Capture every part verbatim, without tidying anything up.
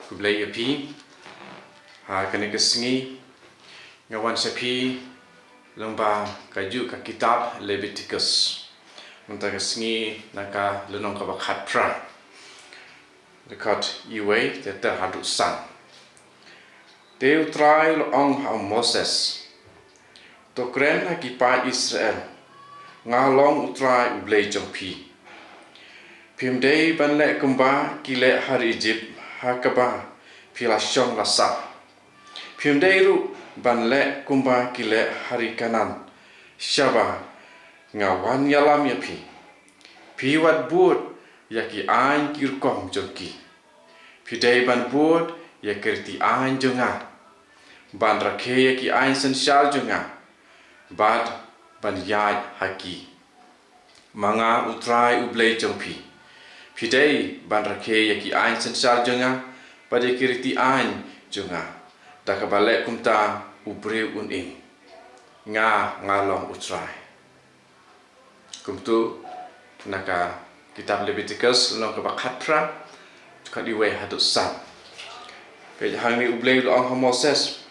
Khublei ïa phi. Ha kane ka sngi nga wan sha phi lyngba ka juh ka kitab Leviticus. Mynta ka sngi na ka lynnong kaba khatphra. Dkhot iwei te te haduh san. Te U Trai u la ong ha u Moses, to kren ha ki paid Israel, nga long U Trai U Blei jong phi. Phim dei ban leh kumba ki leh ha ri Ijip, ha kaba phi la shong la sah. Phim dei ruh ban leh kumba ki leh ha ri Kanaan, shaba nga wan ïalam ïa phi. Phi wat bud ïa ki aiñ ki rukom jong ki. Phi dei ban bud ïa ki riti aiñ jong nga, ban rakhe ïa ki aiñ synshar jong nga, bad ban ïaid ha ki. Ma nga U Trai U Blei jong phi. Phi dei ban rakhe ïa ki aiñ synshar jong nga bad ïa ki riti aiñ jong nga. Da kaba leh kumta u briew un im. Nga, nga long U Trai. Kumta na ka kitab Leviticus lynnong kaba khatphra, dkhot iwei haduh san. Peit hangne U Blei u la ong ha Moses,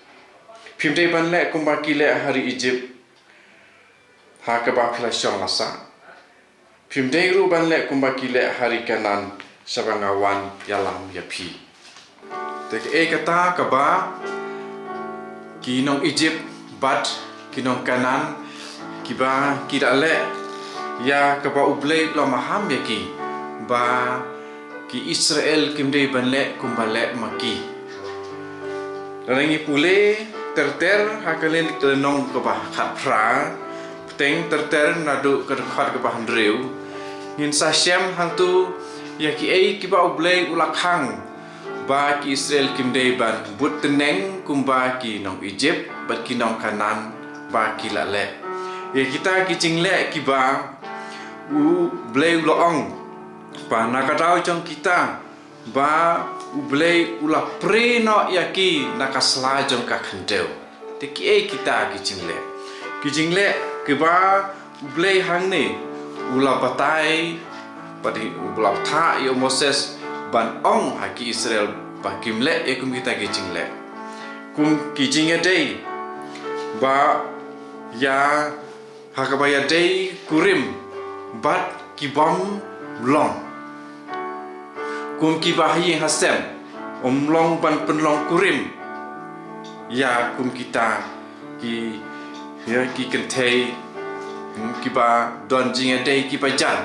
phim dei ban leh kumba ki leh ha ri Ijip, ha kaba phi la shong la sah. Phim dei ruh ban leh kumba ki leh ha ri Kanaan, shaba nga wan ïalam ïa phi. Te kaei kata kaba ki nong Ijip bad ki nong Kanaan kiba ki da leh, ïa kaba U Blei u la maham ïa ki, ba ki Israel kim dei ban leh kumba leh ma ki. Lada ngi pule ter ter ha kane ka lynnong kaba khatphra, bteng ter ter naduh ka dkhot kaba hynriew, ngin sa shem hangto ïa kiei kiba U Blei u la khang ba ki Israel kim dei ban bud tneng kumba ki nong Ijip bad ki nong Kanaan ba ki la leh. Ïa kita ki jingleh kiba U Blei u la ong ba na ka daw jong kita, ba U Blei u la prie noh ïa ki na ka sla jong ka khyndew. Te kiei kita ki jingleh? Ki jingleh kiba U Blei hangne u la batai, bad u la batai ïa u Moses ban ong ha ki Israel ba kim leh ïa kum kita ki jingleh. Kum ki jingïadei ba ïa ha kaba ïadei kurim bad ki bym long. Kum kiba ha ïing ha sem, ym long ban pynlong kurim ïa kum kita ki, ïa ki kynthei, hmm, kiba don jingïadei kiba jan.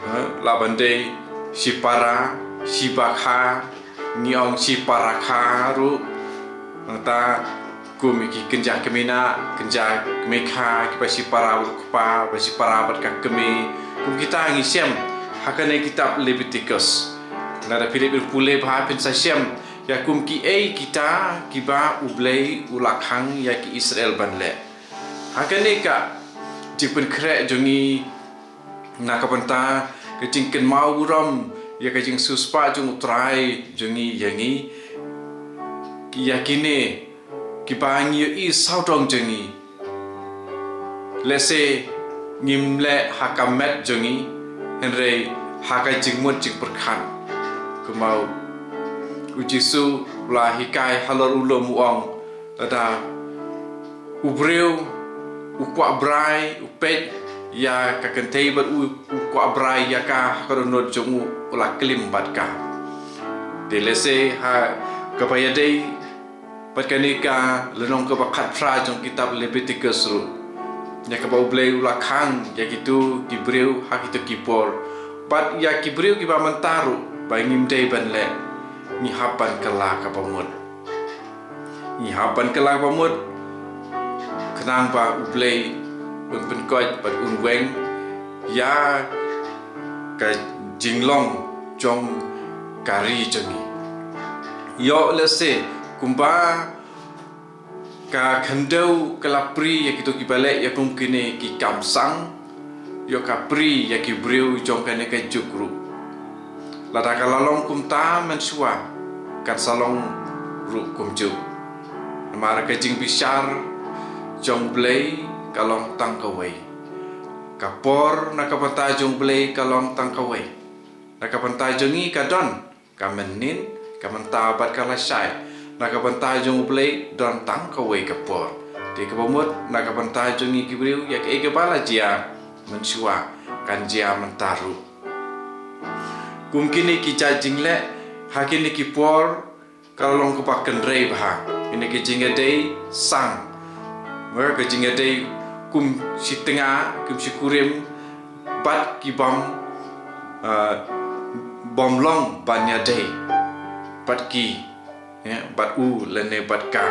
Ha, lah ban dei shipara, shibakha, ngi ong shipara kha ruh. Nangta kum ki kynja kmie nah, kynja kmie kha, kiba shipara bad u kpa, ba shipara bad ka kmie. Kum kita ngi shem ha kane kitab Leviticus. Lada phi leit pule bha phin sa shem ïa kum kiei kita kiba U Blei u la khang ïa ki Israel ban leh. Ha kane ka jingpynkhreh jong ngi na ka bynta ka jingkynmaw burom ïa ka jingsiewspah jong U Trai jong ngi ïa ngi, ïa kine kiba ngi ïohi sawdong jong ngi. Lehse ngim leh ha ka met jong ngi, hynrei ha ka jingmut jingpyrkhat. Kumba U Jisu u la hikai halor u lum, u ong, lada u briew u kwah brai, u peit ïa ka kynthei bad u, u kwah brai ïa ka ha ka dohnud jong u, u la klim bad ka. Te lehse ha kaba ïadei bad kane ka lynnong kaba khatphra jong kitab Leviticus ruh, ïa kaba U Blei u la khang ïa kito ki briew ha kito ki por, bad ïa ki briew kiba mynta ruh, ba ngim dei ban leh, ngi hap ban kylla kaba mut. Ngi hap ban kylla kaba mut, khnang ba U Blei un pynkoit bad un weng ïa ka jinglong jong ka ri jong ngi. Ïoh lehse kumba ka khyndew ka la prie ïa kito kiba leh ïa kum kine ki kam sang, ïoh ka prie ïa ki briew jong kane ka juk ruh. Lada ka la long kumta mynshuwa, kan sa long ruh kumjuh. Namar ka jingbishar jong U Blei ka long tang kawei. Ka por na ka bynta jong U Blei ka long tang kawei. Na ka bynta jong ngi ka don, Ka mynnin, ka mynta bad ka lashai. Na ka bynta jong U Blei don tang kawei ka por. Te kaba mut, na ka bynta jong ngi ki briew, ïa kaei kaba la jia mynshuwa, kan jia mynta ruh. Kum kine ki jait jingleh, ha kine ki por, ka long kaba kynrei bha. Kine ki jingïadei sang. Mer ka jingïadei kum shi tnga, kum shi kurim, bad ki bym, ah, bym long ban ïadei. Bad ki, eh, bad u lane bad ka.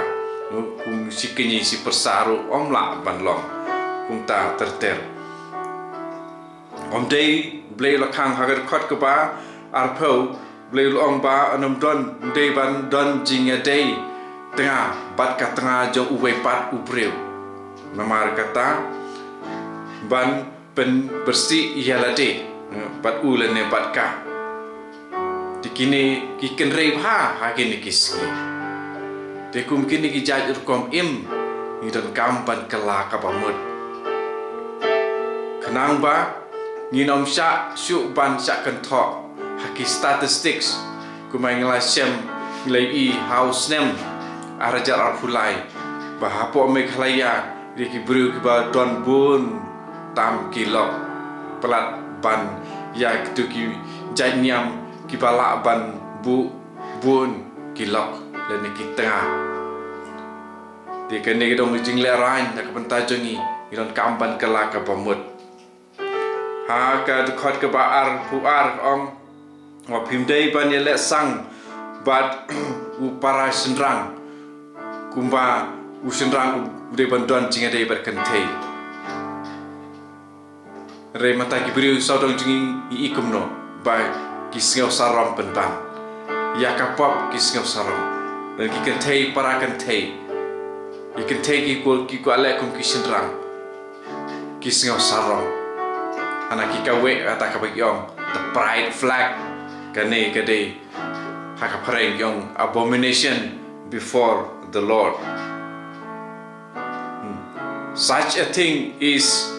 Kum shi kñi shi pyrsa ruh ym lah ban long. Kumta ter ter. Ym dei, U Blei u la khang ha ka dkhot kaba arphew, U Blei u la ong ba yn ym don, ym dei ban don jingïadei tnga bad ka tnga jong uwei pat u briew. Namar kata, ban pynbyrsih ïa lade, eh, bad u lane bad ka. Te kine ki kynrei bha ha kine ki sngi. Te kum kine ki jait rukom im, ngi donkam ban kylla kaba mut. Khnang ba ngin ym shah shuh ban shah kynthoh ha ki statistics, kumba ngi la shem, ngi la ïohi ha u snem ar hajar arphew lai, ba hapoh Meghalaya, ïa ki briew kiba don bun tam ki lok. Palat ban ïa kitu ki jait niam kiba lah ban buh bun ki lok lane ki tnga. Te kane ka dei ka jinglehraiñ na ka bynta jong ngi, ngi donkam ban kylla kaba mut. Ha ka dkhot kaba arphew ar ka ong, wat phim dei ban ïaleh sang bad u para shynrang, kumba u shynrang u dei ban don jingïadei bad kynthei. Hynrei mynta ki briew sawdong jong ngi, ngi i kumno, ba ki sngew sarong pynban. Ïa ka pop ki sngew sarong. Lane ki kynthei para kynthei, ki kynthei ki kwah, ki kwah leh kum ki shynrang, ki sngew sarong. Hana ki kawei kata kaba ki ong, the pride flag. Kane ka dei, ha ka phareng ki ong, abomination before the Lord. Hmm. Such a thing is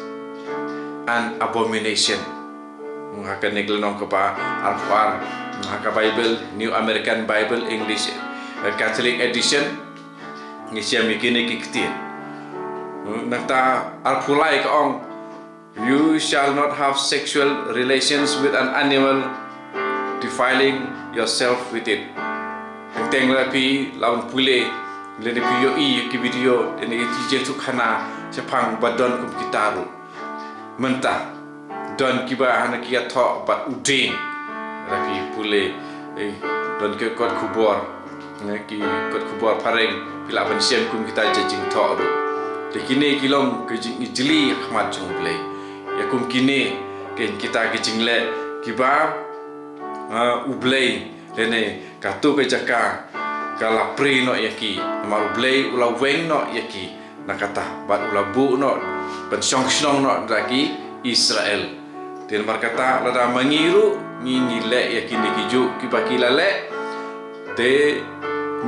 an abomination. Hmm, ha kane ka lynnong kaba arphew ar, hmm, ha ka Bible, New American Bible, English, eh, Catholic Edition, ngi shem ïa kine ki ktien. Hmm, nangta arphew lai ka ong, "You shall not have sexual relations with an animal, defiling yourself with it." Teng teng lada phi la wan pule, lada phi ïohi ïa ki video, lada phi ïohi ïa ki jingïathuhkhana shaphang ba don kum kita ruh. Mynta don kiba hana ki ïathoh bad u dieng. Lada phi pule, eh, don ki kot khubor, eh, ki kot khubor phareng, phi lah ban shem kum kita jait jingthoh ruh. Te kine ki long ki jingijli ha khmat jong U Blei. Ïa kum kine, ki, kita ki jingleh kiba, ah, U Blei lane kato ka jaka ka la prie noh ïa ki. Namar U Blei u la weng noh ïa ki. Na kata, bad u la buh noh, pynshong shnong noh da ki Israel. Te namar kata, lada ma ngi ruh, ngi, ngi leh ïa kine kijuh kiba ki la leh, te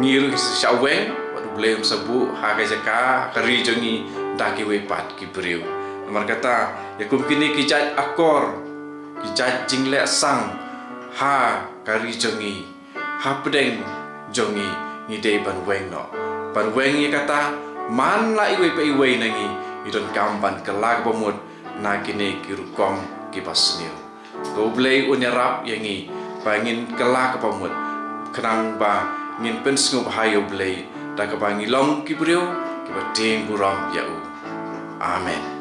ngi ruh ngi sa shah weng, bad U Blei um sa buh ha ka jaka, ha ka ri jong ngi, da kiwei pat ki briew. Namar kata, ïa kum kine ki jait akor, ki jait jingleh sang, ha ka ri jong ngi, hapdeng jong ngi, ngi dei ban weng noh. Ban weng ïa kata, man la iwei pa iwei na ngi, ngi donkam ban kylla kaba mut na kine ki rukom kiba sniew. To U Blei un ïarap ïa ngi, ba ngin kylla kaba mut, khnang ba ngin pynsngewbha ïa U Blei, da kaba ngi long ki briew kiba tieng burom ïa u. Amen.